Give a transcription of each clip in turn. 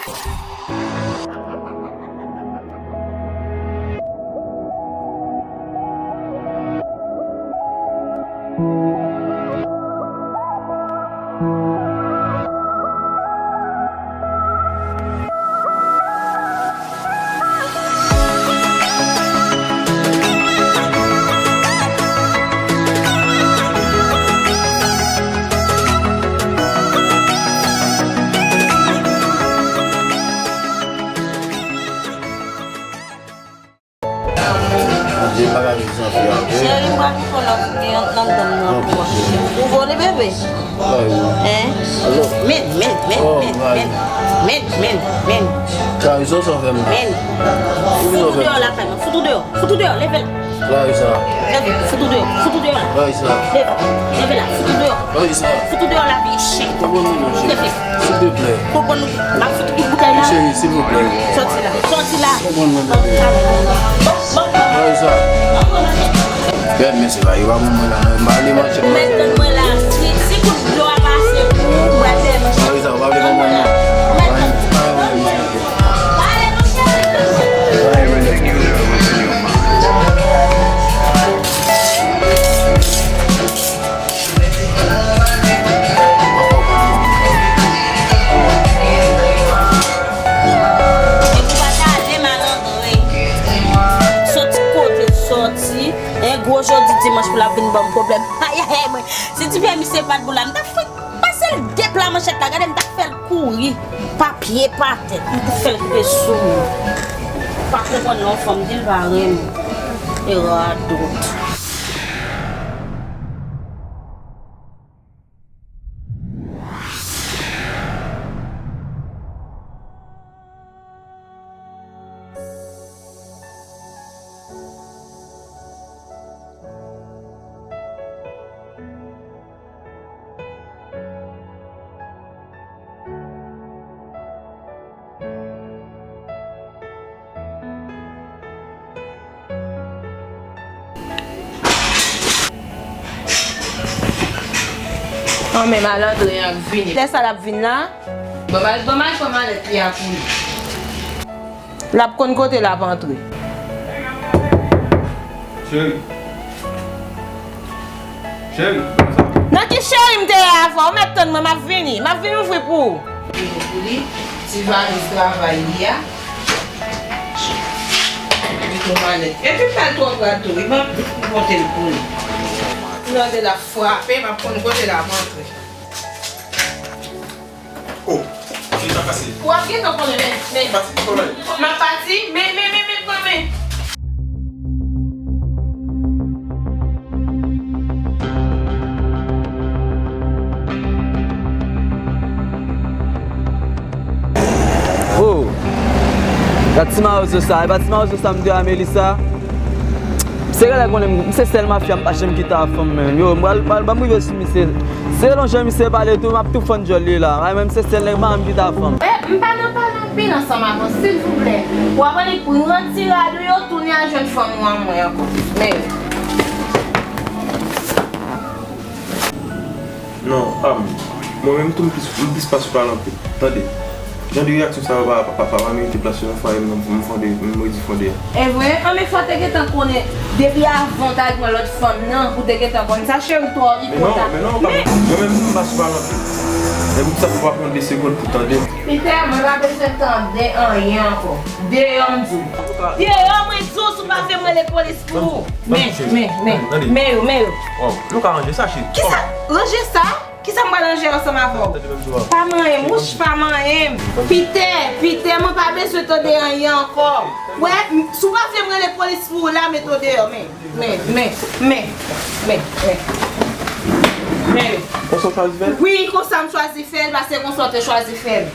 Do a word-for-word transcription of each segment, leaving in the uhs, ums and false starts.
Cheri, m pral pran lòt nan, nan dam nan pou mwen. Ou vole, bebe? Hein? Men, men, men, men, men. Men, men, men. Clarissa, sa w fè m la? Men. Fout ou deyò lakay mwen. Fout ou deyò. Fout ou deyò. Leve la. Clarissa. Leve. Fout ou deyò. Fout ou deyò la. Clarissa. Leve. Leve la. Fout ou deyò. Clarissa. Fout ou deyò la, vye chen. Konprann mwen non, cheri. Leve. Silvouplè. Konprann nou. M ap fout ou kout boutèy la. Cheri, silvouplè. Sòti la. Sòti la. Konprann mwen, bebe. Clarissa. Gad mesye la, yo pa ban mwen la. M pa ale manchèt. Mèt mwen la. Si, si kout dlo a pase pou ou, m pral fè manchèt. Clarissa, ou pa vle ban mwen la. Mèt mwen. Epi w pa tande malandren. Soti kote l soti. En gwo jodi dimanch pou l ap vin ban m pwoblèm. Ayayay mwen. Si ti pè misye pa t bon la, m t ap fout pase l de pla manchèt la. Gade m t ap fè l kouri. Pa pye, pa tèt. M t ap fè l koupe sou m. Pa konprann non fanm di l pa renmen. E radot. An men malandren an ap vini. Lè sa l ap vin la? Ban m al, ban m al pran malèt li a pou li. L ap konn kote l ap antre. Cheri. Cheri, kòman sa? Nan ki cheri m te ye avan? Ou mèt tann mwen, m ap vini. M ap vin ouvri pou ou. Pou li, ti valiz travay li a. Epi tou malèt. Epi m pral twò pral tou wi, ban m pote l pou li. Pou lè l ap frape, m ap konn kote l ap antre. Oh, ki sa pase? W ap gentan konnen, men, men. Pati, konnen. M ap pati, men, men, men, men, pran men. Oh, gad ti mawozo sa, e pa ti mawozo sa m te a Melissa. Se genlè konnen m, m se sèl mafya, m pa janm kite a fanm menm. Yo, m pral, pral, ban m rive sou misye. Se lon jan misye pale tou, m ap tou fann djòl li la. Ay, mwen, m se sèl nèg, m pa janm kite a fanm. Eh, m pa nan pale anpil ansanm avè w, silvouplè. W ap annik pran ti rad ou yo, tounen al jwenn fanm ou an mwen ankò. Men. Non, a m, mwen menm tou m plis, m plis pa sou pale anpil. Tande. Jan de reyaksyon sa yo pa, pa, pa, pa merite plas yo nan fwaye m non, pou m fonde, m redi fonde a. E vre? Anben fò w te gentan konnen depi avan w t al pran lòt fanm nan, pou w te gentan konn sa, cheri, twò li twò ta. Men non, men non, pa, mwen menm tou m pa sou pale anpil. Men pou sa fò w pran de segonn pou w tande m. Peter, mwen pa bezwen tande anyen ankò. Deyò m di w. Deyò mwen di w, si w pa vle m rele polis pou ou. Men, men, men, men yo, men yo. Waw, nou ka ranje sa, cheri. Kisa? Ranje sa? Kisa m pral ranje ansanm avè w? Pa manyen m, wouch, pa manyen m. Peter, Peter, mwen pa bezwen tande anyen ankò. Wè, m, si w pa vle m rele polis pou ou la, mete w deyò, men, men, men, men, men, men. Men yo. Konsa w chwazi fè l? Wi, konsa m chwazi fè l, paske konsa w te chwazi fè l.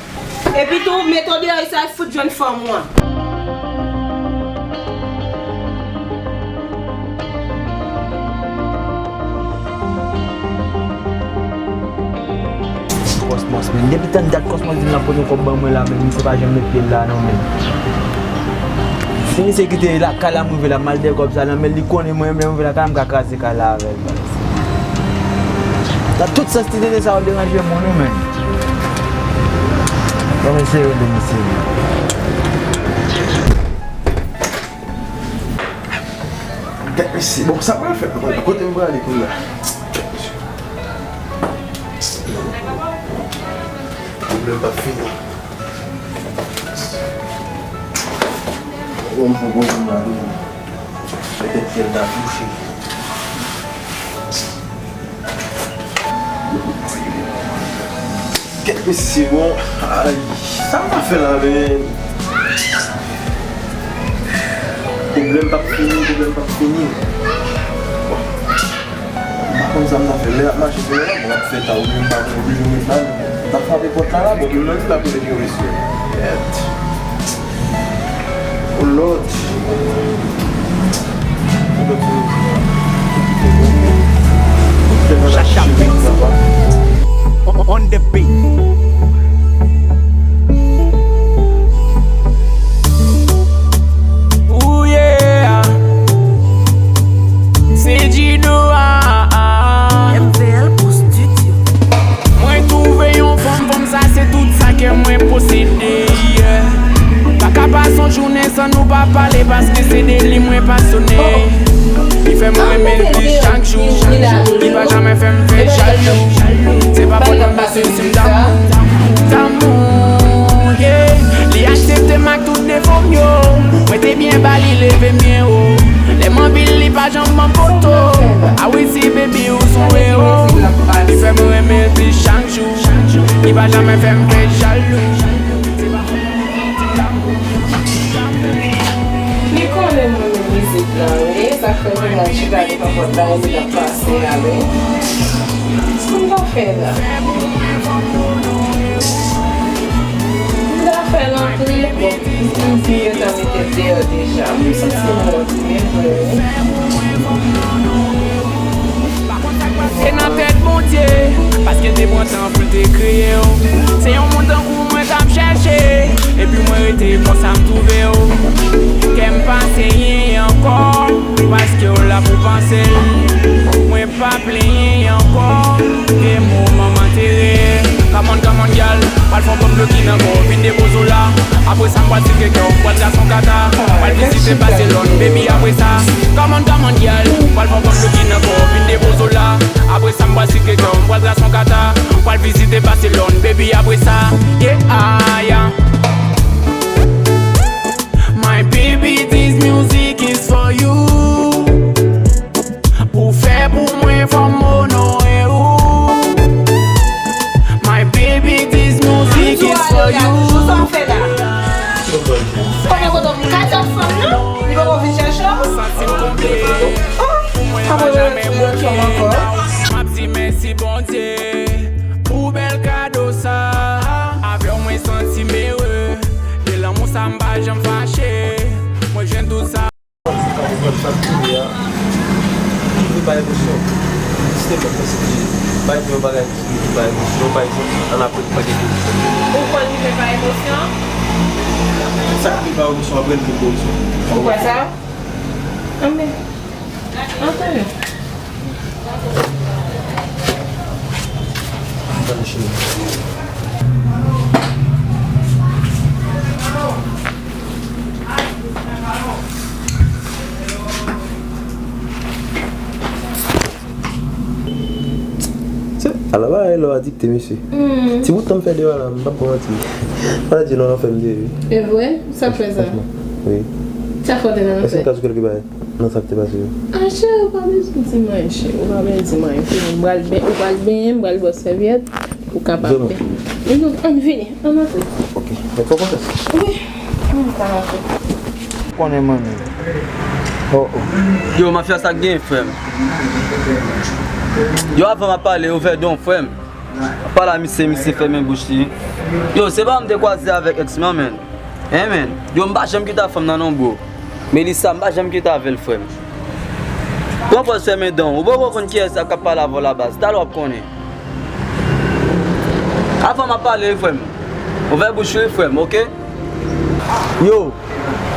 Epi tou, mete w deyò isit, al fout jwenn fanm ou an. Kòsmòs, men. Depi tann dat Kòsmòs di l ap pote kòb ban mwen la, men misye pa janm met pye l la, non, men. Si misye kite lakay la, m rive la, m al dèyè kòb sa nan men l, li konnen mwen, men m rive lakay la, m ka kraze kay la avè l. Nan tout sans, ti tete sa yo deranje moun wi, men. Bon, men, Sere li, mesye. Gad mesye, bon, sa pral fè kounye a? Kote m prale kounye a? Pwoblèm p ap fini. Bon, m pran pwoblèm la toujou. Petèt ke l ta kouche. Kèt mesye, bon. Ay, sa m ta fè la, men? Pwoblèm p ap fini, pwoblèm p ap fini. Bon. M pa konn sa m ta fè. Lè y ap mache sou yo la, bon, y ap fè ta, oubyen m pa konn, oblije ret la. M ta frape pòt la, la, bon, menm nan ti la pou lè yo resye. Kèt. Oh Lord. Chacha Beats. On, on the beat. Ooh yeah. Se Gino, ah, ah. M V L pou studio. Mwen twouve yon fanm, fanm sa se tout sa kè mwen posede, yeah. Pa ka pase yon jounen san nou pa pale, paske se de li mwen pasyone. Li fè m renmen l plis chak jou. Li pa janmen fè m fè jalou. Se pa fòt mwen paske si m damou, damou, yeah. Li aksepte m ak tout defo m yo. Mwen te byen ba li, leve m byen wo. Lè m anvi l, li pa janm ban m foto. A wi, si baby ou sou rewo. Li fè m renmen l plis chak jou. Li pa janmen fè m fè jalou. Li konnen m renmen mizik la, wi. Sa fè m nan chita devan pòt la, li t ap pase a, wi. Sa m ta fè la? M ta fè l antre, bon, m di yo ta mete l deyò deja. M santi m wont, men vre, wi. Se nan tèt Bondye, paske l te pran tan pou l te kreye w. Se yon moun tankou mwen k ap chèche, epi mwen rete konsa m twouve w. Kè m pa se anyen ankò, paske w la pou panse l. Mwen pa plenyen ankò, de moman m antere. Come on, come on, gyal, pral fè yon bon looking ankò, vin depoze w la. Apre sa, m pral sike kè w, m pral trase yon kata. Pral vizite Baselòn, baby, apre sa. Come on, come on, gyal, pral fè yon bon looking ankò, vin depoze w la. Apre sa, m pral sike kè w, m pral trase yon kata. Pral vizite Baselòn, baby, apre sa. Yeah, ah, yeah. My baby, this music is for you. Ou fè pou mwen, fò m onore ou. My baby, this music is for you. Konnen kote m ka jwenn fanm nan? Li poko vin chèche w? Oh, pa mwen jwenn fanm ankò. M ap di mèsi Bondye pou bèl kado sa. Avè w mwen santi m ere. De lanmou sa m pa janm fache. Mwen jwenn tout sa. Ou konn sa k rive a, ki rive pa emosyon. Jistèman, paske bay yon bagay ki rive pa emosyon, pa egzanp, ann apre li pa gen emosyon. Ou konn rive pa emosyon? Sa k rive pa emosyon, apre l vin pa emosyon. Ou kwè sa? Anben, antann nou. Ann cheri. Se, ala bagay lò adikte, mesye. Ti bout tan m fè deyò la, m p ap ba w manti. Fò di nan lanfè m te ye, wi. E vre? Sa k fè sa? Franchman, wi. Sa fè w te nan lanfè? Èske m ka di w kèlke bagay nan sa k te pase yo? Ah, cheri, ou pa bezwen di m anyen, cheri. Ou pa bezwen di m anyen. Ou pral ben-, ou pral benyen, m pral ba w sèvyèt. Ou kapab. Vini, ann vini, ann antre. Ok. Mèt fè konfyans. Wi. Ann ka antre. Konnen manmi. Oh, oh. Yo, mafya, sa k gen, frè m? Yo, avan m ap pale, yo fè don, frè m. Pale a misye, misye fèmen bouch li. Yo, se pa m te kwaze avèk èks mwen, men. Hein, men. Yo, m pa janm kite fanm nan non, bro. Melissa, m pa janm kite avè l, frè m. Pran pòz fèmen dan w. Ou poko konn kiyès k ap pale avè w la, baz. Talè w ap konnen. Avan m ap pale, wi, frè m. Ouvè bouch ou, wi, frè m, oke? Yo,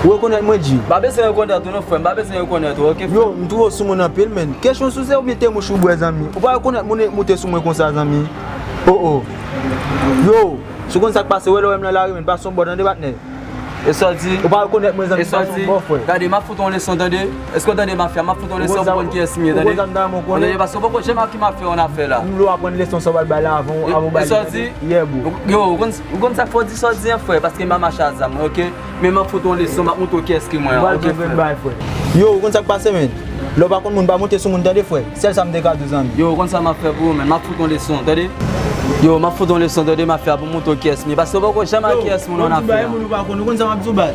ou rekonèt mwen, G? M pa bezwen rekonèt ou non, frè m. M pa bezwen rekonèt ou, oke, frè m? Yo, m twouve w sou moun anpil, men. Kesyon sou se ou mete mouch ou bwè, zanmi. Ou pa rekonèt moun moute sou mwen konsa, zanmi. Oh, oh. Yo, Si w konn sa k pase, wè lè w wè m nan lari, men, pase yon bò, tande, patnè. E sa w di? Ou pa rekonèt mwen, zanmi, pase yon bò, frè. Gade, m ap fout yon leson, tande. Èske w tande, mafya? M ap fout yon leson pou w konn kiyès m ye, tande. Ou konn sa m ta renmen w konnen? Tande, paske w poko janm ak ki mafya w nan afè la. M vle w aprann leson sa w pral bay la avan w, avan w bay li, tande. Yeah, bro. Yo, ou konn, ou konn sa k fè w di sa w di an, frè, paske m pa mache a zam, ok? Men m ap fout yon leson, m ap montre w kiyès ki mwen an, ok, frè? Yo, ou konn sa k pase, men? Lè w pa konn moun, pa monte sou moun, tande, frè. Sèl sa m te ka di w, zanmi. Yo, ou konn sa m ap fè pou ou, men. M ap fout yon leson, tande. Yo, m ap fout yon leson, tande, mafya, pou m montre w kiyès m ye. Paske w poko janm ak kiyès moun an afè. Yo, ou di bagay moun ou pa konn, ou konn sa m ap di w, baz.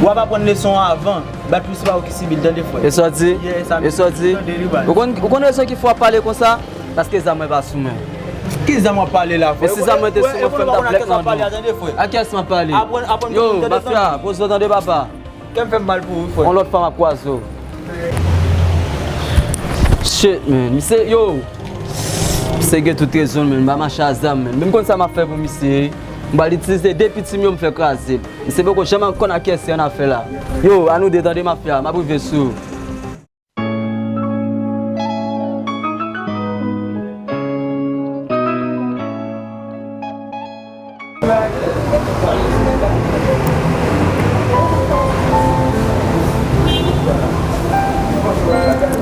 W ap aprann leson an avan. Bat plis pa ou ki sibi l, tande, frè. E sa w di? Yeah, sa m di. E sa w di? Tande li, baz. Ou konn, ou konn rezon ki fè w ap pale konsa? Paske zam mwen pa sou mwen. Ki zam w ap pale la, frè? E si zam mwen te sou mwen, frè, m t ap lèk nan do. Ak kiyès m ap pale? Yo, mafya, poze w, tande, papa. Kè m fè m mal pou ou, wi, frè. Yon lòt fwa m ap kwaze w. Shit, man. Misye, yo. Misye gen tout rezon l, man. M pa mache a zam, man. Men m konn sa m ap fè pou misye. M pral itilize de piti m yo, m fè kraze l. Misye poko janm konn ak kiyès li an afè la. Yo, a nou de, tande, mafya. M ap rive sou ou.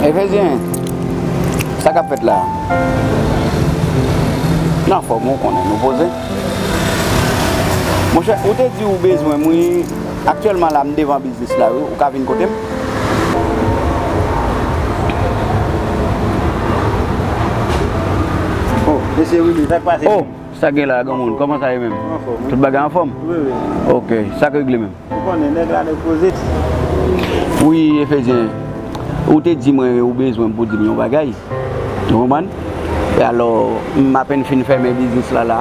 Efezyen, sa k ap fèt la? Nan fòm ou konnen nou poze. Monchè, ou te di ou bezwen m, wi. Aktyèlman la, m devan biznis la, wi. Ou ka vin kote m? Oh, mesye Willy, sa k pase? Oh, sa gen la, granmoun? Kòman sa ye menm? Anfòm, wi. Tout bagay anfòm? Wi, wi. Ok, sa k regle menm? Ou konnen, nèg la, nèg poze. Wi, Efezyen, ou te di mwen ou bezwen m pou di m yon bagay. Ou konprann? E alò, m apèn fin fèmen biznis la, la.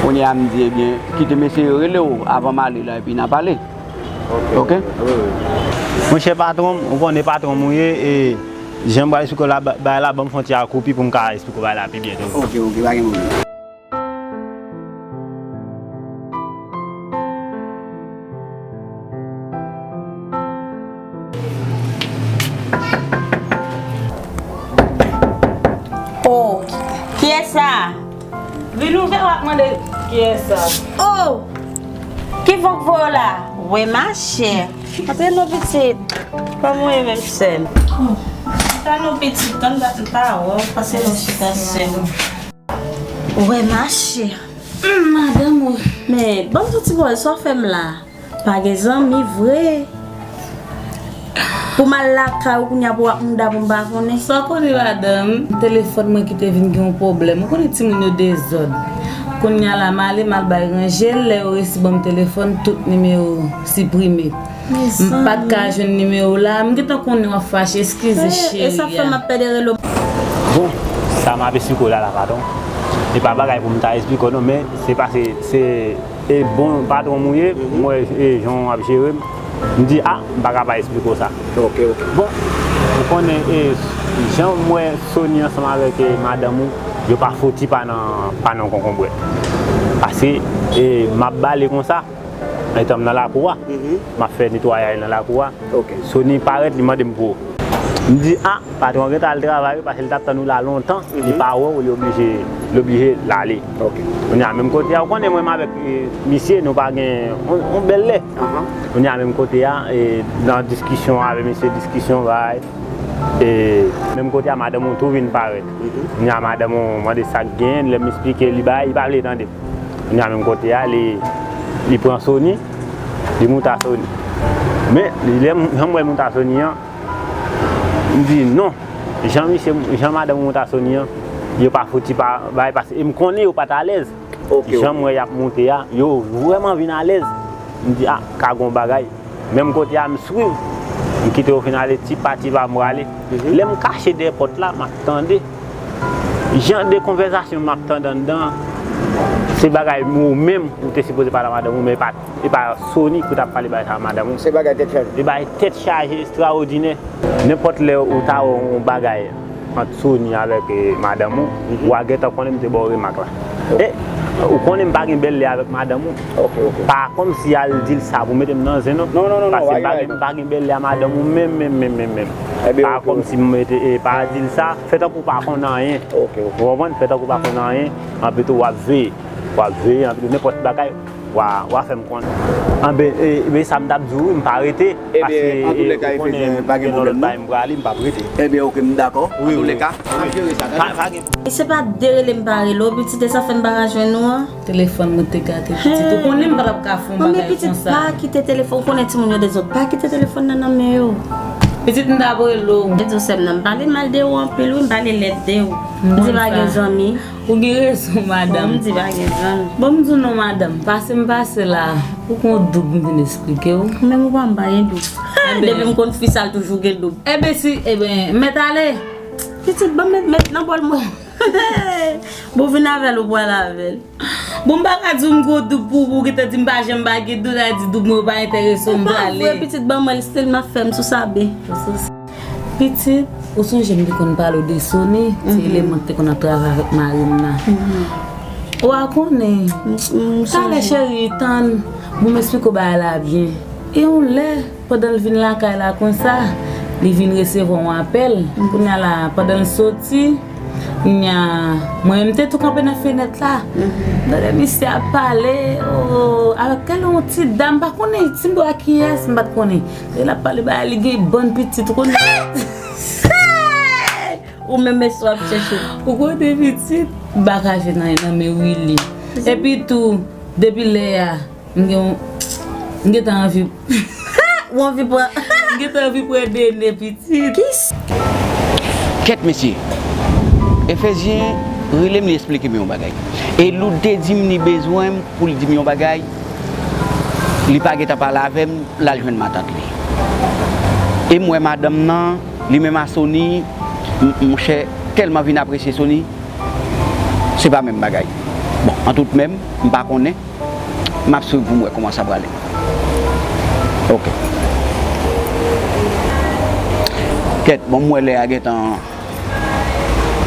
Kounye a m di, ebyen, kite mesye yo rele w avan m ale la, epi n a pale. Ok? Monchè patwon m, ou konnen patwon m ou ye, e jan m pral esplike w la, ba-, bagay la, ban m fè yon ti akoupi pou m ka esplike w bagay la pi byen tou. Ok, ok, pa gen pwoblèm. Oh, kiyès sa? Vin ouvè, w ap mande kiyès sa. Oh! Ki van k voye w la? Wè machè. Antre non pitit. Kòman w ye menm sè m? Antre non pitit, tann dat m pa wè w, pase non chita sè m. Wè machè. Hmm, madanm ou. Men, ban m yon ti pawòl, sa w fè m la? Pa gen zanmi vre. Pou m al lakay ou kounye a pou w ap mouda pou m pa konnen. Sa w konnen madanm, telefòn mwen ki te vin gen yon pwoblèm. Ou konnen timoun yo dezòd. Kounye a la, m ale, m al bay ranje l, lè yo resi ban m telefòn, tout nimewo siprime. M pa t ka jwenn nimewo w la, m gentan konnen w ap fache, eskize cheri a. E sa k fè m ap pede rele w. Bon, sa m ap esplike w la, la, patwon. E pa bagay pou m ta esplike w non, men se pase, se E bon patwon m ou ye, m wè, e, jan w ap jere m. M di, a, m pa ka pa esplike w sa. Ok, ok. Bon, ou konnen, e, jan m wè Sony ansanm avèk, e, madanm ou, yo pa fouti pa nan, pa nan konkonbrè. Paske, e, m ap bale konsa, etan m nan lakou a, m ap fè netwayaj nan lakou a. Ok. Sony parèt, li mande m pou ou. M di, a, patwon an gentan al travay wi, paske li t ap tann ou la lontan, li pa wè w, li oblije, li oblije l ale. Ok. Kounye a, menm kote a, ou konnen mwen menm avèk, e, misye, nou pa gen yon, yon bèl lè. Kounye a, menm kote a, e, nan diskisyon avèk misye, diskisyon, bay, e, menm kote a, madanm ou tou vin parèt. Kounye a, madanm ou mande sa k genyen, lè m esplike li bay, li pa vle tande. Kounye a menm kote a, li, li pran Sony, li moute a Sony. Men, li, lè m, jan m wè l moute a Sony an, m di non. Jan misye, jan madanm moute a Sony an, yo pa fouti pa bay, paske, e m konnen yo pa t alèz. Ok, ok. Jan m wè y ap moute a, yo vrèman vin alèz. M di, a, ka gon bagay. Menm kote a, m swiv. M kite yo fin ale, ti pa ti pa m prale. Lè m kache dèyè pòt la, m ap tande. Jan de konvèsasyon m ap tande anndan an, se bagay ou menm ou te sipoze pale a madanm ou, men e pa, e pa Sony pou t ap pale bagay sa a madanm ou. Se bagay tèt chaje. E bagay tèt chaje, estrawòdinè. Nenpòt lè ou ta wè yon bagay ant Sony avèk, e, madanm ou, w a gentan konnen m te ba w remak la. E, ou konnen m pa gen bèl lè avèk madanm ou. Ok, ok. Pa kòmsi al di l sa pou mete m nan zen non. Non, non, non, non. Paske m pa gen, m pa gen bèl lè a madanm ou menm, menm, menm, menm, menm. Pa kòmsi m mete, e, pa di l sa, fè tankou w pa konn anyen. Ok, ok. Ou konprann? Fè tankou w pa konn anyen, anpi tou w ap veye. W ap veye anpil, nenpòt bagay, w a, w a fè m konnen. Anben, e, e, sa m t ap di w, wi, m pa rete. Paske, e, ou konnen, m gen yon lòt bagay m prale, m p ap rete. Ebyen, oke, m dakò. Antouleka, m ap jere sa, tande. Pa, pa gen. E se pa de rele m pa rele w, pitit, e sa fè m pa ka jwenn ou an? Telefòn mwen te gate, pitit. Ou konnen m pa t ap ka fè yon bagay konsa. Manmi, pitit, pa kite telefòn. Ou konnen timoun yo dezòd. Pa kite telefòn nan nan men yo. Pitit, m t ap rele w. Mwen di w sè m nan, m pale mal de ou anpil, wi, m pale lèd de ou. M di pa gen zanmi. Ou gen rezon, madanm. Bon, m di pa gen zanmi. Bon, m di w non, madanm. Pase m pase la. Ou gon doub m vin esplike w. Menm ou pa m pa gen doub. Depi m konn fi sa, l toujou gen doub. Enben, si, enben, mèt ale. Pitit, ban m met, met nan bòl mwen. Bon, vin avè l, ou pral avè l. Bon, m pa ka di w m gwo doub pou, pou ou gentan di m pa janm pa gen doub, sa di doub mwen yo pa enterese w, m prale. Vre, pitit, ban mwen l, still m ap fè m sou sa, be. Pitit, ou sonje m te konn pale w de Sony, se eleman k te konn ap travay avèk mari m nan. Ou a konnen, talè cheri, tann, bon, m esplike w bagay la byen. E yon lè, pandan l vin lakay la konsa, li vin resevwa yon apèl. Kounye a la, pandan l soti, kounye a, mwen menm te tou kanpe nan fenèt la. M tande misye ap pale, o, avèk kèl yon ti dam, m pa konnen ti bwa kiyès, m pa t konnen. E l ap pale bagay, li gen bann pitit, ou konnen. Ou menm mesye w ap chèche. Ou konnen pitit, m pa ka jwenn anyen nan men Willy. Epi tou, depi lè a, M gen yon, m gentan anvi. Ou anvi pran. M gentan anvi pran Dene pitit. Kis? Kèt mesye. Efezyen rele m, li esplike m yon bagay. E Loud te di m li bezwen m pou l di m yon bagay. Li pa gentan pale avè m, l al jwenn matant li. E m wè madanm nan, li menm a Sony, m, monchè, tèlman vin apresye Sony, se pa menm bagay. Bon, an tout menm, m pa konnen. M ap swiv pou m wè kòman sa prale. Oke. Kèt, bon, m wè lè a gentan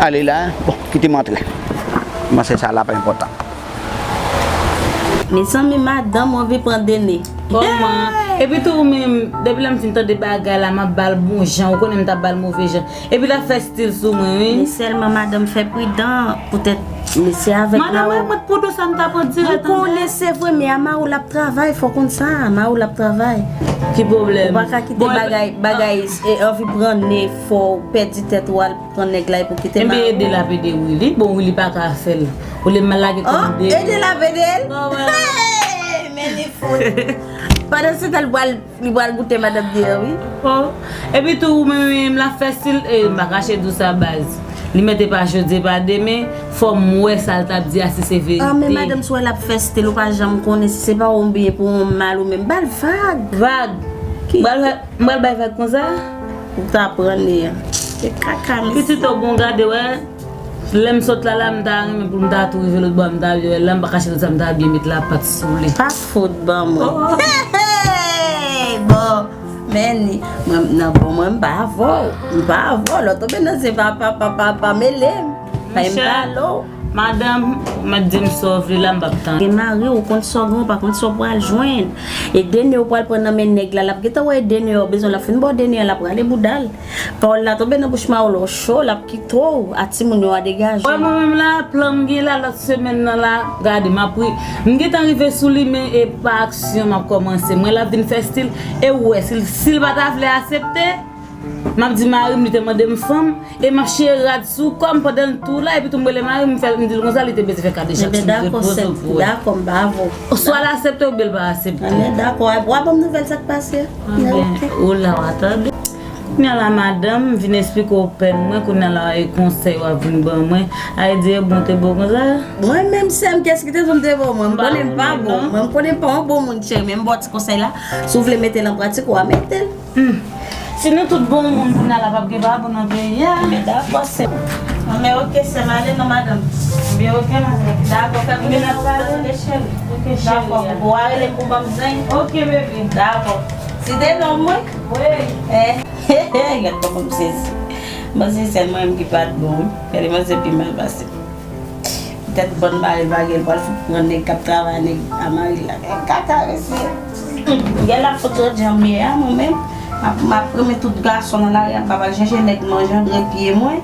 ale la. Bon, kite m antre. M panse sa la pa enpòtan. Mezanmi, madanm, ou anvi pran Dene. Kòman? Epi tou, ou menm, depi lè m fin tande bagay la, m ap ba l bon jan. Ou konnen m t ap ba l move jan. Epi l ap fè stil sou mwen, wi. Men sèlman madanm fè pridan, poutèt mesye avèk Madanm, mwen, mwen, pou dous sa m ta pran dirèk. Ou konnen se vre, men a mari w l ap travay, fò w konn sa, a mari w l ap travay. Ki pwoblèm? Ou pa ka kite bagay, bagay, e, anvi pran ne, fò w pèdi tèt ou al pran nèg la, epi w kite mari w. Ebyen, ede l ap ede Willy. Bon, Willy pa ka fè l. Olye m al lage kòm Dene. Ede l ap ede l? Hey, men li fou. Pandan se tan, l pral Li pral goute madanm deyò, wi. Oh. Epi tou, ou menm, menm, l ap fè stil, e, m pa kache di w sa, baz. Li mete pa jodi, pa demen, fò m wè sa l t ap di a, si se verite. Ah, men madanm, si w wè l ap fè stil, ou pa janm konnen si se pa ou oubyen pou yon mal ou menm. Ba l vag. Vag? Ki? M pral fè, m pral bay vag konsa? Ou ta pran li an. Se kaka, mesye. Pitit, ou bon gade, wè. Lè m sot la, la, m ta renmen pou m ta tou rive lòt bò a, m ta vin wè l la, m pa kache tout sa, m ta byen met lapat sou li. Pa fout ban mwen. Oh. Hey, bon, men ni, mwen, nan bon, mwen, m pa avè w. M pa avè w. Lè w tonbe nan se pa, pa, pa, pa, pa mele m. Pa m pale w. Madanm, ou mèt di m sa w vle la, m p ap tande. Gen mari, ou konn sa w gen, ou pa konn sa w pral jwenn. E Dene ou pral pran nan men nèg la, l ap gentan wè Dene, ou bezwen l ap fin ba w Dene an, l ap rale bouda l. Pawòl la tonbe nan bouch mari w, lè w cho, l ap kite w, a timoun yo a degaje. Wè mwen menm la, plan m gen la, lòt semèn nan la, gade, m ap ri, m gentan rive sou li, men e pa aksyon m ap kòmanse. Mwen l ap vin fè stil, e ou wè, si l, si l pa ta vle aksepte, m ap di mari m, li te mande m fanm, e m ap chire rad sou kò m pandan l tou la, epi tou m rele mari m, m fè, m di l konsa, li te bezwen fè kadejak sou m. Ebyen, dakò, sè m, dakò, m pa avè w. Swa l aksepte oubyen l pa aksepte. Ebyen, dakò, w ap ban m nouvèl sa k pase. Ebyen, ou la, w a tande. Kounye a la, madanm, m vin esplike w pèn mwen, kounye a la, e konsèy w ap vin ban mwen. Ay di e bon, te bon konsa? Mwen menm, sè m, kiyès ki te di w m te bon? Mwen, m konnen m pa bon. Mwen, m konnen m pa yon bon moun, cheri, men m ba w ti konsèy la. Si w vle mete l an pratik, w a mete l. Hmm. Si nou tout bon moun, kounye a la, p ap gen pa bon nan peyi a. Men dakò, sè m. Men oke, sè m, ale non, madanm. Ebyen, oke, madanm. Dakò, fè kounye a n ap pale, cheri. Oke, cheri. Dakò, w a rele m pou ban m zeny. Oke, bebe. Dakò. Si te non mwen? Wi. Eh. Gad kòman m sezi. M panse sèl mwen menm ki pa t bon, wi. Gade manzè pi mal pase m. Petèt bann mari l pa gen, l pral fout pran nèg k ap travay, nèg a mari l la. Kaka, mesye. Gèl ap fout sot jan m ye a, mwen menm. M ap, m ap renmen tout gason nan lari a, m pa pral chèche nèg manje antre pye mwen.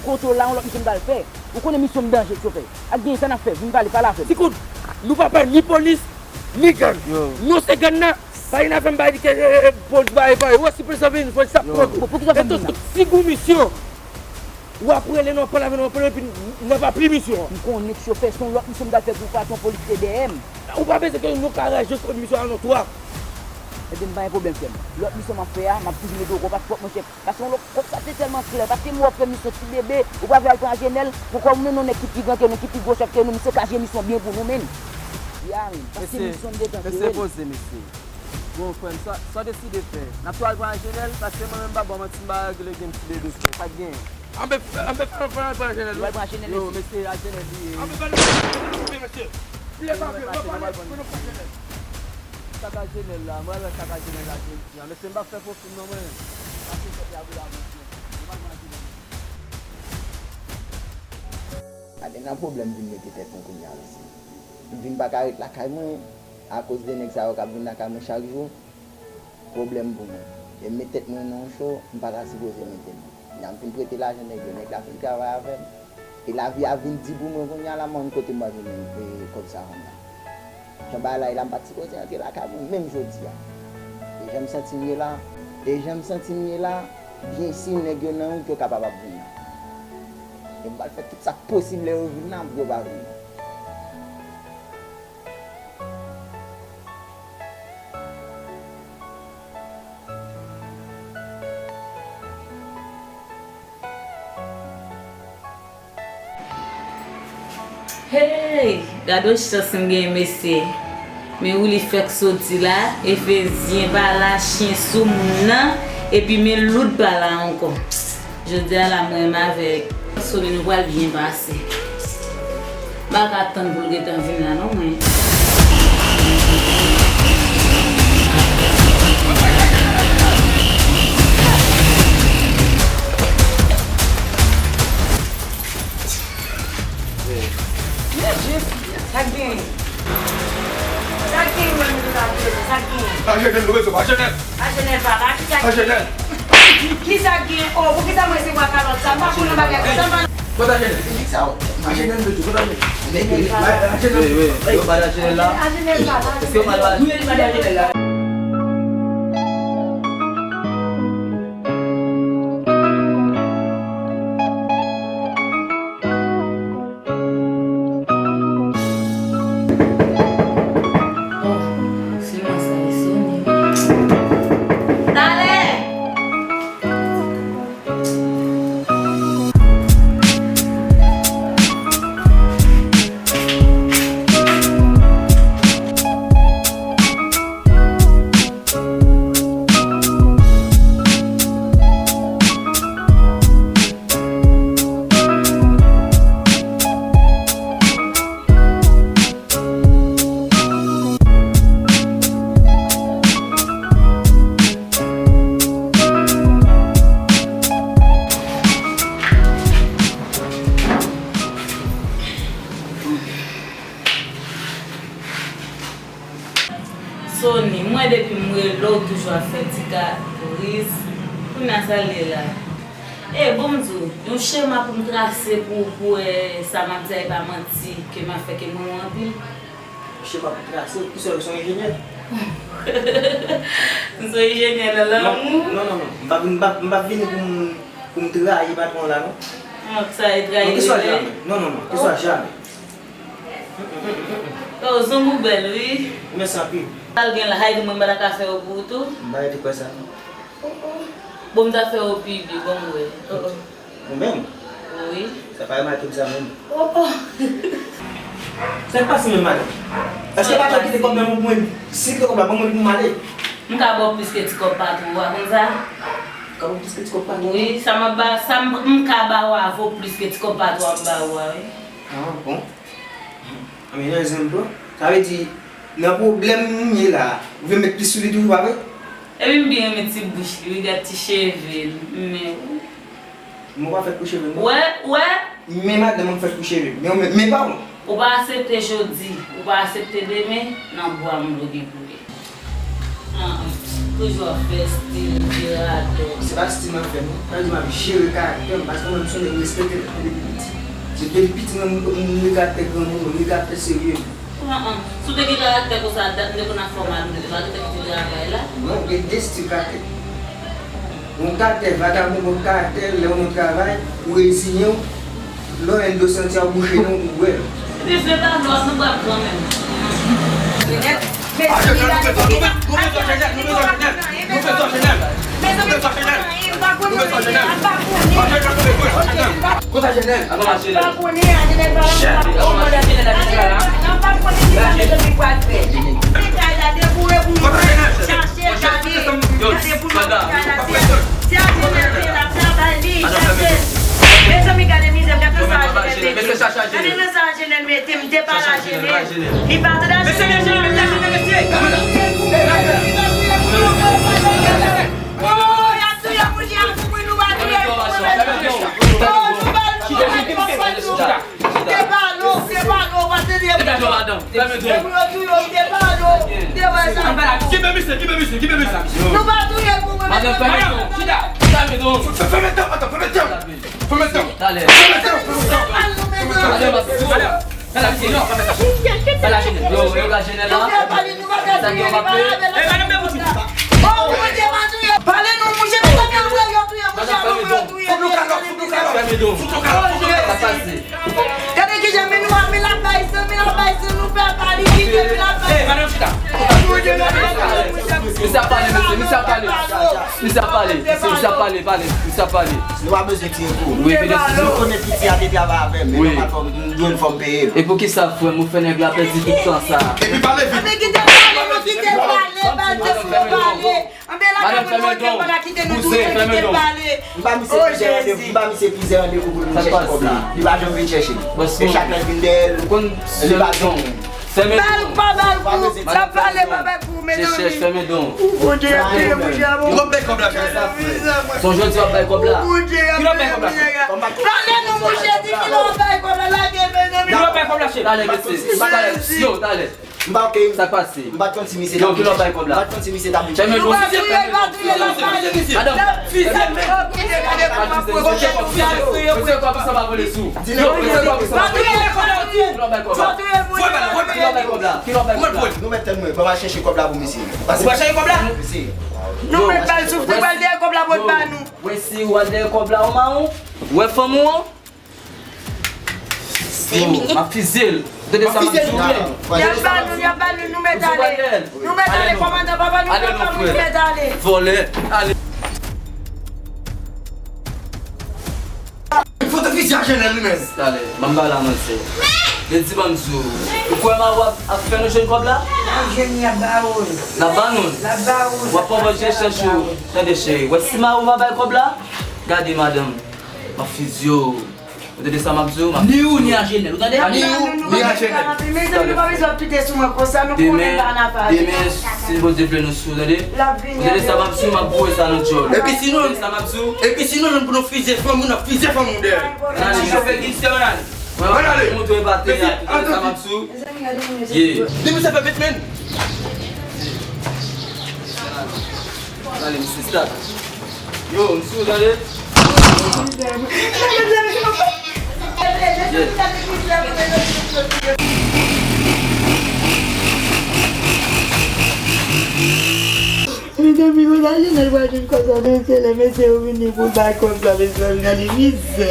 kote w la, yon lòt misyon m pral fè. Ou konnen misyon m danje, chofè. Ak gen sa n ap fè, vin pale, pale avè m. Ti kout, nou pa pè ni polis, ni gang. Yo. Nou se gang nan, pa vin avè m bay di ke, eh, eh, polis bay, bay. Wè, si polis la vin, polis ap pran tou. Bon, poukisa w fè m vin la? E tou, si gon misyon, w ap rele nou, pale avè nou, pale, epi n ap apli misyon an. M konnen chofè, se yon lòt misyon m pral fè pou patwon polis te dèyè m. Ou pa panse ke nou ka raje kont misyon an nou twa? Ebyen, m pa gen pwoblèm, frè m. Lòt misyon m ap fè a, m ap toujou mete w konpas pwòp, monchè. Paske yon lòt kòb sa te tèlman klè. Paske m wè w fè misyon ti bebe, ou pa vle al pran Ajenèl, poukò ou mennen yon nèg ki pi gran ke nou, ki pi gwo chèf ke nou, misye kache misyon byen pou nou, menn. Ya, menn. Paske misyon m te tande, mesye, poze, mesye. Bon, frè m, sa, sa w deside fè? N ap tou al pran Ajenèl, paske mwen menm m pa ba w manti, m pa regle gen ti bebe, frè. Sa k genyen? Anben, anben, fè, fè, fè Ajenèl, wi. Yo, mesye, Ajenèl li ye. Anben, fè, fè, mesye. Lè pa vle, pran Ajenèl. Sa k Ajenèl la, mwen wè sa k Ajenèl la jodi a. Mesye, m p ap fè fo fim non, mwen. Pase tèt la pou la, mesye. Mwen pa nan Ajenèl. Pa gen nan pwoblèm vin mete tèt mwen kounye a, mesye. M vin pa ka ret lakay mwen akoz de nèg sa yo k ap vin lakay mwen chak jou. Pwoblèm pou mwen. E m met tèt mwen nan yon cho, m pa ta sipoze mete l. Kounya m fin prete lajan nèg yo, nèg la fin travay avè m. E lavi a vin di pou mwen kounya la, m pa konn kote m pral jwenn, e, kòb sa kounya. Jan bagay la ye la, m pa t sipoze antre lakay mwen menm jodi a. E jan m santi m ye la, e jan m santi m ye la, byensi nèg yo nan wout yo kapab ap vin la. E m pral fè tout sa k posib lè yo vin la pou yo pa vin. Hey! Gade yon chans m genyen, mesye. Men Willy fèk soti la, efezyen pa la, chen sou moun nan, epi men lout pa la ankò. Jodi a la, mwen menm avèk Sony, nou pral byen pase. M pa ka tann pou l gentan vin la, non, mwen. Sa k gen? Sa k gen, mwen menm, sa k gen? Sa k gen? Pa jennen, nou bezwen pa jennen. Pa jennen, pa la, ki sa k gen? Pa jennen. Ki sa k gen? Oh, pou ki sa mwen se bwa kalòt sa? M pa konn nan bagay konsa, m pa. Kote jennen? Sa, pa jennen, nou bezwen, kote jennen? Pa jennen. Wi, wi. Yo pa jennen la. Pa jennen, pa la. Èske yo pa jennen la? Oh, silman sa e sone. Talè! Sony, mwen depi m rele w, ou toujou ap fè ti kapris. Kounye a sa l ye la? E, bon, m di w, yon chema pou m trase pou, pou wè sa m ap di a e pa manti, ke m ap fè ke m renmen w anpil. Chema pou trase? Kisa w se yon enjenyè? M se yon enjenyè nan lanmou? Non, non, non, non. M pa vin, m pa, m pa vini pou m, pou m trayi patwon la, non. Non, sa e trayi. Non, kisa w jamè? Non, non, non, kisa w jamè? Oh, zong ou bèl, wi. Mèsi anpil. Sa l gen la, sa vle di mwen m pa ta ka fè yo pou ou tou? M pa rete kwè sa, non. Oh, oh. Bon, m ta fè yo pi byen, bon, m wè. Oh, oh. Ou menm? Wi. Sa pa remake m sa menm. Oh, oh. Sa k pase menm, madanm? Èske patwon kite kòb nan men w pou mwen? Si l kite kòb la, ban mwen pou m ale. M ka ba w plis ke ti kòb patwon, ou pa konn sa? Ka ba w plis ke ti kòb patwon? Wi, sa m ap ba, sa m, m ka ba w a vo plis ke ti kòb patwon ap ba ou a, wi. Ah, bon. Anben, nan zen m tou. Sa vle di, nan pwoblèm m ye la, ou vle met plis sou li toujou, pa vre? Epi m byen renmen ti bouch li, wi, gad ti cheve l, men. Mwen pa fèt pou cheve m, non. Wè, wè. Men madanm mwen fèt pou cheve m. Men, men, men pa mwen. Ou pa aksepte jodi, ou pa aksepte demen, nan bwa m bloke pou li. Ah, toujou ap fè stil, jere atè. Se pa stil m ap fè, non. Sa vle di m ap jere karaktè m, paske mwen, m se yon nèg respekte tèt mwen depi piti. Se depi piti, mwen, m, m gen karaktè granmoun, m gen karaktè serye. Ah, ah. Si w te gen karaktè konsa, dat m te konn ap fè w mal, m te pa gentan kite travay la. Non, gen de stil karaktè. Yon karaktè vagabon, yon karaktè, lè w nan travay, ou reziyen w, lè w jwenn dlo santi a, ou bouche non, ou bwè l. Epi fè pa dlo a, nou bwè kanmenm. Mezanmi, gade, nou bezwen, nou bezwen, nou bezwen Jenèl, nou bezwen Jenèl, nou bezwen Jenèl, nou bezwen Jenèl, nou bezwen Jenèl, nou bezwen Jenèl. Kote Jenèl? Kote Jenèl? Kote Jenèl? Mezanmi, gade mizè, gade sa Jenèl mete m. Gade nan sa Jenèl mete m, m te pale a Jenèl. Li pa tande a Jenèl. Mesye, mesye, mesye, mesye. Oh, y ap touye moun, y ap touye moun, nou pa touye moun. Oh, nou pa touye moun. Te pale w, te pale w, pa tande. Te pale w, madanm. Fèmen do. Te pale w, te pale w, te wè sa. Kibe misye, kibe misye, kibe misye. Nou pa touye moun, madanm, fèmen do. Chita. Fèmen do. Fèmen do, madanm, fèmen do. Fèmen do. Talè. Fèmen do, fèmen do. Talè, madanm. Talè, misye, non, pa fè sa. Talè, Jenèl. Yo, yo, gade Jenèl la. Sa ki yo pa fè. Pale non, mouche, mezanmi, yo touye, mouche, yo touye. Fèmen do. Sa pase. Gade kijan men nou ap, men l ap bay san, men l ap bay san, nou pè pa li kite, men l ap bay san. Misye ap pale, mesye, misye ap pale. Misye ap pale, misye ap pale, pale, misye ap pale. Nou pa bezwen tiye pou ou. Wi, vini. Nou konnen piti a te travay avè m, men nòmal fò m, m dwe fò m peye l. E poukisa, frè m, ou fè nèg la pèdi tout tan sa? Epi pale vit. Anben kite l pale, non, kite l pale, pa janm fè pale. Anben l Madanm, fèmen don. Kouzen, fèmen don. M ba misye plizyè randevou, m ba misye plizyè randevou pou l vin chèche kòb la. Li pa janm vin chèche l. E chak lè l vin dèyè l, li pa janm. Fèmen don. Bal pa bal pou, sa pale pa bal pou, medam. Chèch, fèmen don. Ou Bondye ap peye pou djab ou. Ou ap bay kòb la, chèch. Se jodi w ap bay kòb la. Ou Bondye ap peye pou djab. Pale non, mouche, di kilè w ap bay kòb la, lage, medam. Kilè w ap bay kòb la, chèch. Talè, mesye. Talè. Yo, talè. M pa oke. Sa k pase? M pa t konn si misye t ap vin chèche. Yo, kilè w ap bay kòb la? M pa t konn si misye t ap vin chèche. Fèmen don. Nou pa touye l, pa touye l, pa touye l. Madanm. Fizye l, men. Fizye l, fizye l. Fizye l, fizye l. Yo, fizye l, fizye l. Kilè w ap bay kòb la? Kilè w ap bay kòb la? Kilè w ap bay kòb la? Nou mèt tann mwen, ban m al chèche kòb la pou misye. Ou pa chèche kòb la? Mesye. Nou mèt ba l souf, nou ba l dèyè kòb la pou l ba nou. Wè si w al dèyè kòb la, ou mawon. Wè fanm ou an. M ap fizye l. Tande sa m ap di w. Y ap ba nou, y ap ba nou, nou mèt ale. Nou mèt ale, kòmandan, papa, nou papa, nou mèt ale. Vòlè, ale. Foto fizye a Jenèl li menm. Talè, ban m ba la, mansè. Lè di ban m di w. Ou kwè mawon ap, ap fè nou jwenn kòb la? N ap jwenn, y ap ba ou l. L ap ba nou l. L ap ba ou l. W ap pran vòt je chèch ou. Tande cheri. Wè si mawon pa bay kòb la, gade madanm. M ap fizye w. Ou tande sa m ap di w? M ap fizye w. Ni ou, ni Ajenèl. Ou tande? Ni ou, ni Ajenèl. Mezanmi, nou pa bezwen ap pite sou mwen konsa, nou konnen pa n ap ale. Demen, demen, si Bondye vle, nou sou, tande? Ou tande sa m ap di w? M ap boure sa nan djòl. Epi sinon, ou tande sa m ap di w? Epi sinon, nou pou nou fizye fanm ou, n ap fizye fanm ou dèyè. Ann ale, mesye. Ann ale. Mwen, mwen montre batè a, ou tande sa m ap di w? Yeah. Depi sa fè bet men. Ann ale, mesye, start. Yo, m sou, tande. Mezanmi, konsa Jenèl pral jwenn kòb sa, mesye, lè mesye yo vini pou l bay kòb sa, mesye, vin ale mizè.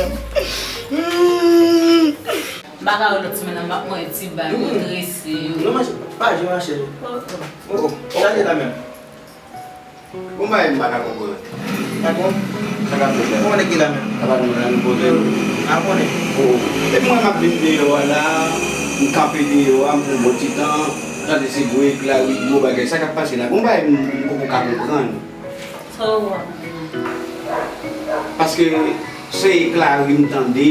M pa ka wè lòt semèn nan, m ap manje ti bagay, yo trese, yo. Non, mache, pa jwe, mache. Oh, oh. Oh, oh. Chaje la menm. Bon bagay m pa ka konprann. Patwon? Sa k ap fèt la? Kòman nèg ye la menm? Sa pa nou la, nou poze nou. A konnen. Oh. Epi mwen m ap vin deyò a la, m kanpe deyò a, m pran bon ti tan, tande se gwo ekla, wi, gwo bagay. Sa k ap pase la? Bon bagay m, m poko ka konprann. Sa w ap konprann? Paske se ekla wi m tande.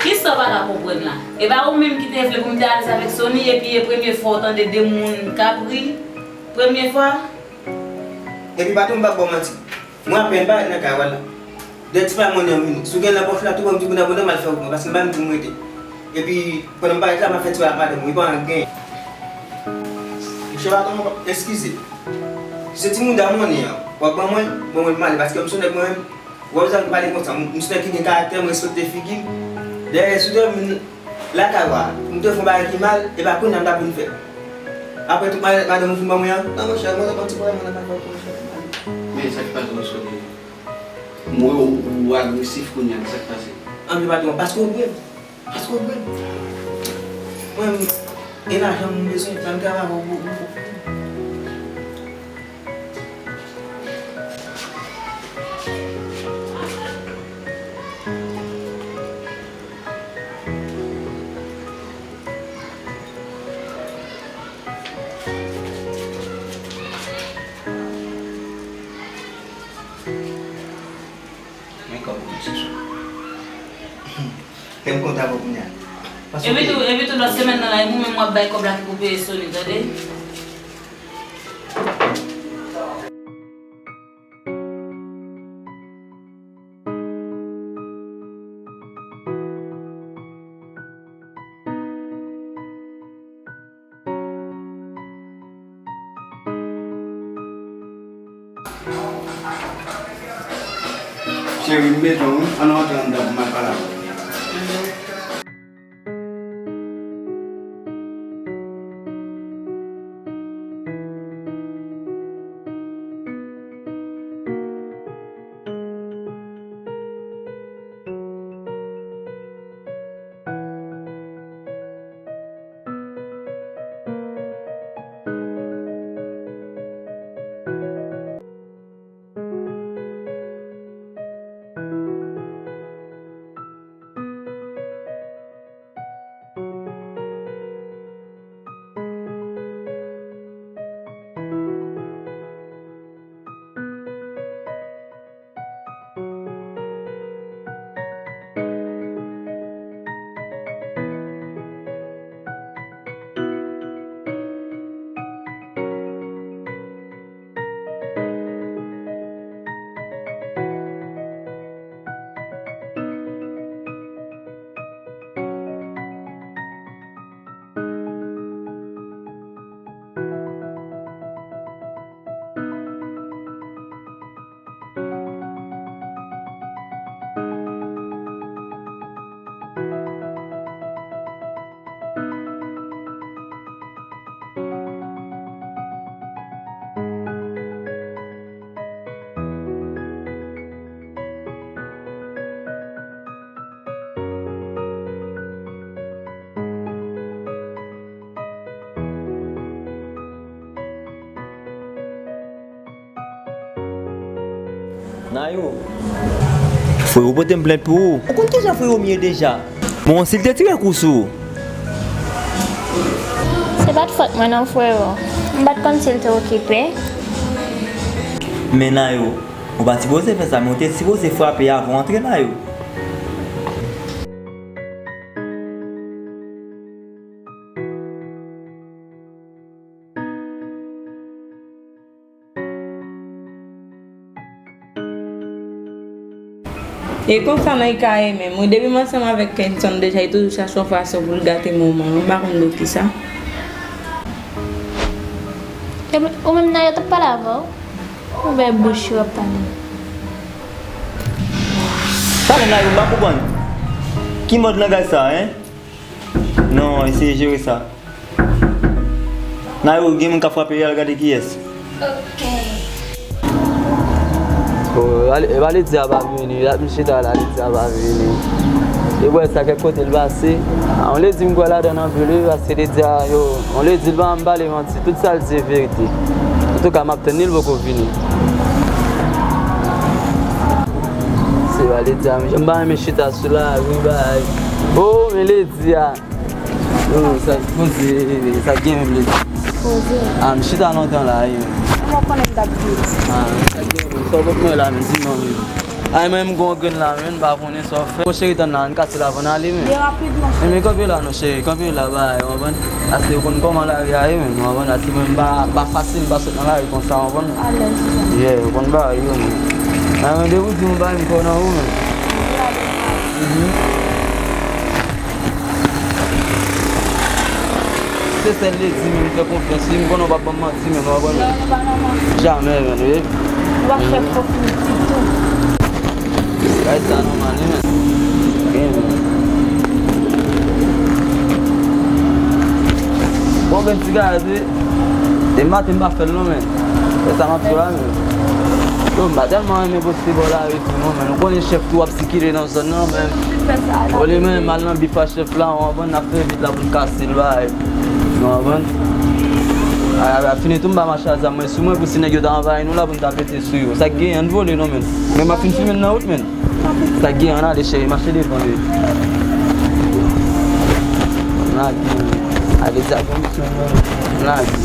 Kisa w pa ka konprann la? E pa ou menm ki te vle pou m te alèz avèk Sony, epi e premye fwa w tande de moun k ap ri? Premye fwa? Epi patwon, m p ap ba w manti. Mwen apèn parèt nan kay la. De ti pa mwen nan vini. Si w gen nan pòch la, tou ban m ti bouda bouda m al fè wout mwen, paske m pa menm pou m rete. Epi, pandan m parèt la, m ap fè ti pale ak madanm mwen, li pa anyen. Monchè patwon, eskize. Se ti mouda m konnen an. W ap ban mwen, ban mwen pou m ale, paske m se nèg mwen menm. W ap janm pale konsa. M, m se nèg ki gen karaktè, m respekte figi m. Dayè, si w te wè m lakay ou a, m te fè yon bagay ki mal, e pa kounye a m t ap vin fè. Apre tout malèt madanm ou fin ban mwen an, non, monchè, mwen, mwen ti pwoblèm mwen nan kay la, monchè. Men sa k pase, monchè? M wè w, ou agresif kounye a, sa k pase? Anpil patwon, paske w bwè m. Paske w bwè m. Mwen, e lajan m bezwen, sa m travay pou, pou, pou. Men kòb ou sou. Fè m kontan pou kounye a. Epi tou, epi tou lòt semèn nan la, e mwen menm w ap bay kòb la ki pou peye Sony, tande? Cheri, m bezwen w wi. Ann rantre anndan pou m al pale avè w. Nayo, frero pote m plent pou ou. Ou konn kijan frero m ye deja? Bon, si l te tire kou sou ou? Se pa t fòt mwen non, frero. M pa t konn si l te okipe. Men Nayo, ou pa t sipoze fè sa, men ou te sipoze frape avan w antre, Nayo. E konsa nan ka ye menm. Wi, depi m ansanm avèk Kenson deja, li toujou chache yon fason pou l gate moman an. M pa konn de kisa. Epi, ou menm Nayo t ap pale avè w? Ouvè bouch ou ap pale. Pale Nayo, m pa konprann. Ki mòd langaj sa, en? Non, eseye jere sa. Nayo, gen moun k ap frape, al gade kiyès. Ok. Oh, ale, e pa Ledi a pa vini, la, misye ta la, Ledi a pa vini. E wè sa kèk kote l pase. Ah, on Ledi m kwè ladan nan vile, paske Ledi a, yo, on Ledi l pa janm pale manti, tout sa l di se verite. Antouka, m ap tann li, l poko vini. Se pa Ledi a, men jan m pa renmen chita sou la, wi, bay. Oh, men Ledi a. Yo, sa poze, sa gen menm li. Poze. Ah, m chita lontan la, wi. Mwen konnen m t ap di. Ah, sa gen menm. Sa w pot mwen la, men di non, wi. Ay, mwen, m gon grenn la, men m pa konnen sa w fè. Bon, cheri, tann la, ann kase la, ann ale, men. Byen rapid, monchè. Men, men, kanpe la, non, cheri, kanpe la, bay, w konprann? Ase, ou konn kòman lari a ye, men, w konprann? Ase, mwen, m pa, pa fasil, m pa sot nan lari konsa, w konprann? Alèz, wi. Yeah, ou konn bagay yo, men. Ay, men, depi w di m, bay, m kwè nan ou, men. Mhm. Se sèl Ledi menm m fè konfyans, wi, m konnen w p ap ban m manti menm, w konprann? Non, nou pa nòmal. Jamè, menm, wi. Nou pa fè fòk nou ditou. Bagay sa nòmal, wi, menm. Wi, menm. Bon, menm ti gaz, wi. Depi maten m pa fè l, non, menm. Se sa m ap di w la, menm. Yo, m pa tèlman renmen poste bò lari tou, non, menm. Ou konnen chèf tou ap sikile nan zòn nan, menm. Olye mwen menm m al nan bif a chèf la, w konprann, n ap fè vit la pou n kase l, bay. W konprann? A, a, a fini tou, m pa mache a zam mwen sou mwen, pou si nèg yo ta anvayi nou la, pou n ta pete sou yo. Sa k genyen, ann vole non, menm. Men m ap fin filme n nan wout, menm. Sa k genyen, ann ale, cheri, mache devan, wi. Ann lage, wi. Ale, di a konmisyon, non. Ann lage.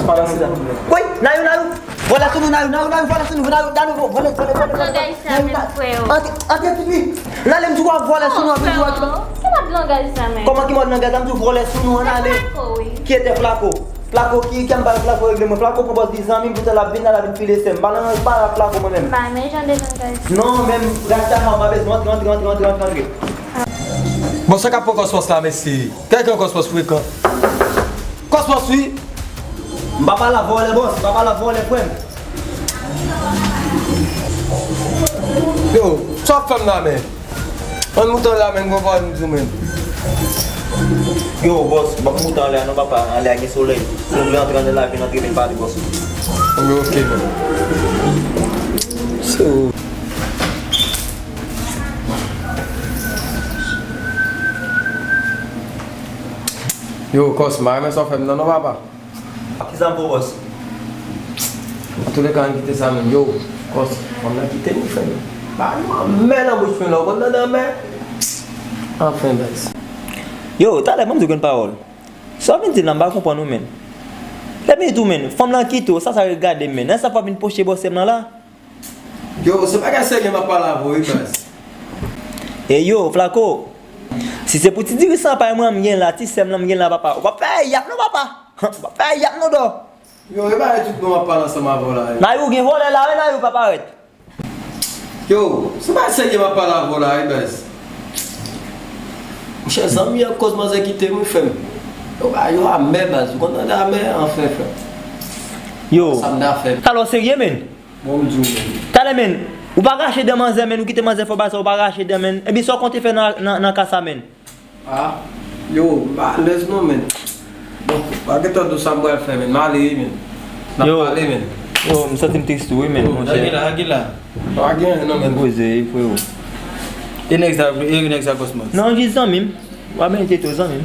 Woy, Nayou, Nayou, vòlè sou nou, Nayou, Nayou, Nayou, vòlè sou nou, Nayou, Nayou, vòlè, vòlè, vòlè, vòlè. Bagay sa menm, freo. Antre, antre tout wi. N ale, m di w ap vòlè sou nou, ap di w ap. Ki mòd langaj sa menm? Kòman ki mòd langaj la? M di w vòlè sou nou, ann ale. Flako, wi. Ki etè Flako? Flako ki, ki m bay Flako regle mwen. Flako pran bòs li zanmi m, poutan l ap vin la, l ap vin file sè m. M pa nan, pa la Flako mwen menm. M pa renmen jan de langaj sa. Non, menm, rasta ha, m pa bezwen antre, antre, antre, antre, antre, antre. Bon, sa k ap pran kòspòs la, mesye? Kèk kòspòs frekan. Kòspòs, wi. M pa pale a vòlè, bòs. M pa pale a vòlè, frè m. Yo, sa w ap fè m la, men? Ann moute anlè a, men, m gon pawòl m di w, men. Yo, bòs, m ap moute anlè a non, papa. Anlè a gen solèy. Si w vle antre anlè la, vin antre, vin pale, bòs. Yo, ok, men. So. Yo, kòs, m pa renmen sa w fè m nan non, papa. Kisa m fè w, bòs? Antouleka, ann kite sa menm. Yo, kòs, fanm nan kite nou, frè m. Ba nou anmè nan bouch mwen la, ou konn tande anmè? Anfen, baz. Yo, talè, ban m di w grenn pawòl. Sa w vin di la, m pa konprann ou, menn. Lè m di w, menn, fanm lan kite w, sa, sa regade m, menn. Nan sa w ap vin pwoche bòs m nan la? Yo, se bagay serye m ap pale avè w, wi, baz. E yo, Flako, si se pou ti diri san pay mwen m gen la, ti sè m lan m gen la, papa, ou p ap fè yap non, papa. Ou p ap fè yap non, dò. Yo, e bagay tout bon m ap pale ansanm avè w la, yo. Nayou gen vòlè la, wi, Nayou pa parèt. Yo, se bagay serye m ap pale avè w la, wi, baz. Monchè, zanmi an koz manzè kite m, wi, frè m. Yo, bagay yo amè, baz. Ou konn tande amè? Anfen, frè m. Yo, sa m ta fè? Talè w serye, menn? Bon, m di w, menn. Talè, menn, ou pa rache dan manzè, menn, ou kite manzè fè w bagay sa, ou pa rache dan, menn. Ebyen, sa w konte fè nan, nan, nan ka sa, menn? Ah, yo, m pa alèz non, menn. Bon, pa gentan di w sa m pral fè, menn. M ale, wi, menn. N ap pale, menn. Yo, m santi m tris tou, wi, menn, monchè. Lage la, lage la. Pa gen anyen non, menn. Poze, wi, freo. E nèg sa, e nèg sa, Cosmos? Non, jis zanmi m. W ap mete tou zanmi m.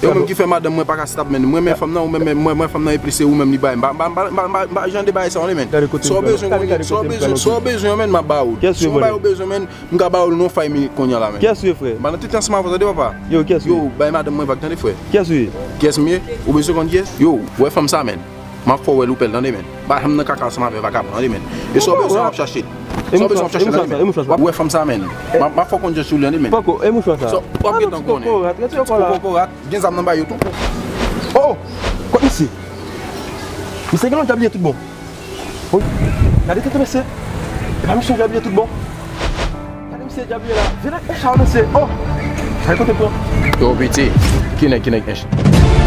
E ou menm ki fè madanm mwen pa ka stab, menn. Mwen renmen fanm nan, ou menm, mwen, mwen, fanm nan e plis se ou menm li bay. M pa, m pa, m pa, m pa, m pa jan de bagay sa, w, menn. Gade kote m pral. Sa w bezwen, sa w bezwen, menn, m ap ba ou. Sa w bay ou bezwen, menn, m ka ba ou l nan fay minit kounye a la, menn. Kiyès ou ye, frè? M pa nan tete ansanm avè w, tande, papa. Yo, kiyès ou ye? Yo, bay madanm mwen vag, tande, frè. Kiyès ou ye? Kiyès m ye? Ou bezwen konn kiyès? Yo, ou wè fanm sa, menn. M ap fè w wè l, ou pè l, tande, menn. M pa janm nan kaka ansanm avè vagabon, tande, menn. E sa w bezwen, w ap chache l. Sa w bezwen, w ap chache l, tande, menn. W ap wè fanm sa, menn. M ap, m ap fè w konn jan sou li, tande, menn. Poko, e mouchwa sa? Sa w ap gentan konnen. Ti kokorat, rete yo kò la. Ti kokorat, gen zam nan ba yo tou. Oh! Kot misye? Misye gen yon dyabliye tout bon. Wi. Gade tete mesye. E pa misye yon dyabliye tout bon. Gade misye dyabliye la. Vin ak mechan mesye. Oh! Ay kote pran. Yo, piti. Ki nèg, ki nèg, ench?